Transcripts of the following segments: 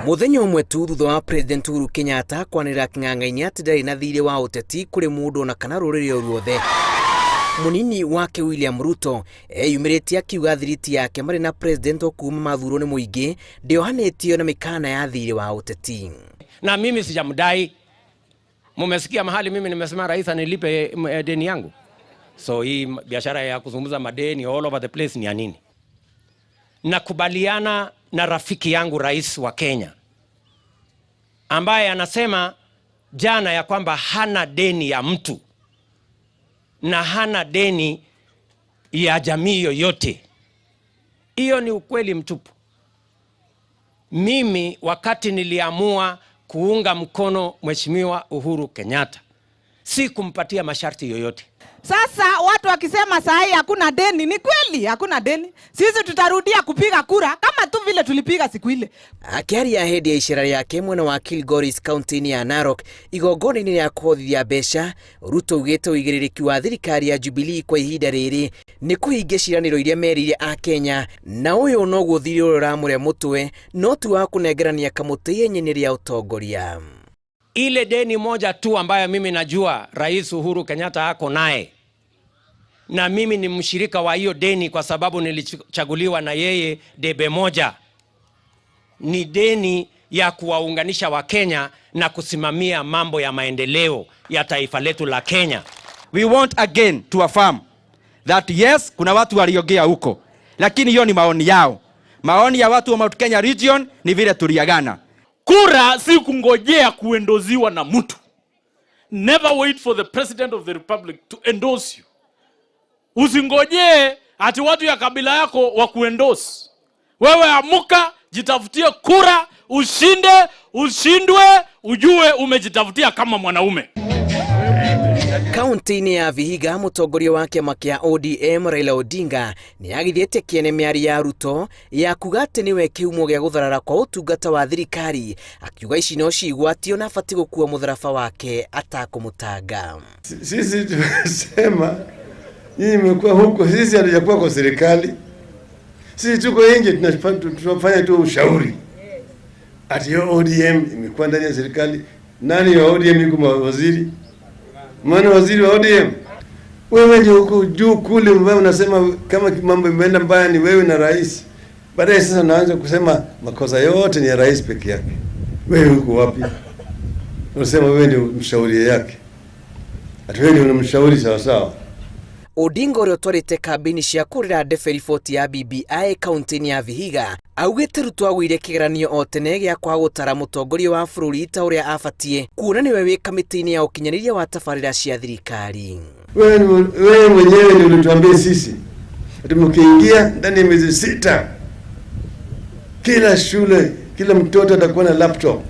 Mũthenya ũmwe tu thutha wa President Uhuru Kenyatta kwanĩrĩra kĩng'ang'a-inĩ atĩ ndarĩ na thiirĩ wa ũteti kũrĩ mũndũ ona kana rũrĩrĩ o ruothe, mũnini wake William Ruto eyumĩrĩtie akiuga thiriti yake marĩ na President o kuma mathurwo nĩ mũingĩ ndĩohanĩtio na mĩkana ya thiirĩ wa ũteti. Na mimi sijamdai. Mumesikia mahali mimi nimesema rais anilipe deni yangu? So hii biashara ya kuzungumza madeni all over the place ni ya nini? Nakubaliana na rafiki yangu rais wa Kenya ambaye anasema jana ya kwamba hana deni ya mtu na hana deni ya jamii yoyote. Hiyo ni ukweli mtupu. Mimi wakati niliamua kuunga mkono Mheshimiwa Uhuru Kenyatta, si kumpatia masharti yoyote. Sasa watu wakisema saa hii hakuna deni, ni kweli hakuna deni. Sisi tutarudia kupiga kura kama tu vile tulipiga siku ile. Akĩaria hĩndĩ ya icera rĩake mwena wa Kilgoris kaunti-inĩ ya Narok igongona-inĩ rĩa kũhothithia mbeca, Ruto augĩte ũigĩrĩrĩki wa thirikari ya Jubilee kwa ihinda rĩrĩ nĩ kũhingia ciĩranĩro iria merĩire Akenya, na ũyũ noguo thirĩ ũrĩa ũramũrĩa mũtwe no ti wa kũnengerania kamũtĩ ihenya-inĩ rĩa ũtongoria. Ile deni moja tu ambayo mimi najua Rais Uhuru Kenyatta ako naye, na mimi ni mshirika wa hiyo deni kwa sababu nilichaguliwa na yeye debe moja, ni deni ya kuwaunganisha Wakenya na kusimamia mambo ya maendeleo ya taifa letu la Kenya. We want again to affirm that yes, kuna watu waliongea huko, lakini hiyo ni maoni yao. Maoni ya watu wa Mount Kenya region ni vile tuliagana. Kura si kungojea kuendorsiwa na mtu. Never wait for the president of the republic to endorse you. Usingojee ati watu ya kabila yako wa kuendorse. Wewe amuka, jitafutie kura, ushinde, ushindwe, ujue umejitafutia kama mwanaume. Kaunti-inĩ ya Vihiga mũtongoria wa kĩama kĩa ODM Raila Odinga nĩ agithĩtie kĩene mĩario ya Ruto ya kuga atĩ nĩwe kĩhumo gĩa gũtharara kwa ũtungata wa thirikari, akiuga ici no cigwatio na abatiĩ gũkua mũtharaba wake atakũmũtanga. Sisi tumesema nyinyi mmekuwa huko, sisi hatujakuwa kwa serikali. Sisi tuko nje, tunafanya tu ushauri. Ati hiyo ODM imekuwa ndani ya serikali. Nani wa ODM yuko waziri? Maana waziri wa ODM? Wewe ndio huko juu kule, mbaya unasema kama mambo imeenda mbaya ni wewe na rais. Baadaye sasa naanza kusema makosa yote ni ya rais peke yake. Wewe uko wapi? Unasema wewe ndio mshauri yake. Ati wewe ndio unamshauri sawa sawa. Odinga ũrĩa ũtwarĩte kambĩini cia kũrĩra ndebe riboti ya BBI kaunti-inĩ ya Vihiga augĩte Ruto agũire kĩgeranio o tene gĩa kwaga gũtara mũtongoria wa bũrũri ta ũrĩa abatiĩ kuona nĩwe wĩ kamĩtĩ-inĩ ya ũkinyanĩria wa tabarĩra cia thirikari. Wewe mwenyewe ndio ulituambia sisi ati mkiingia ndani ya miezi 6 kila shule, kila mtoto atakuwa na laptop.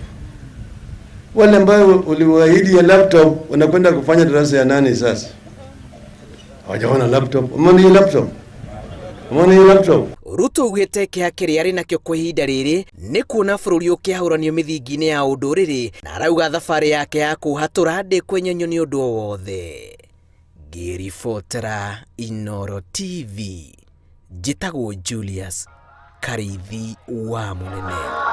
Wale ambao uliwaahidi ya laptop wanakwenda kufanya darasa ya 8 sasa. Hawajaona laptop. Umeona hiyo laptop? Umeona hiyo laptop? Ruto augĩte kĩeha kĩrĩa arĩ nakĩo kwa ihinda rĩrĩ nĩ kuona bũrũri ũkĩahũranio mĩthingi-inĩ ya ũndũrĩrĩ, na arauga thabarĩ yake ya kũhatũra ndĩkwenyenyio nĩ ũndũ o wothe. Ngĩribotera Inooro TV, njĩtagwo Julius Karĩithi wa Mũnene.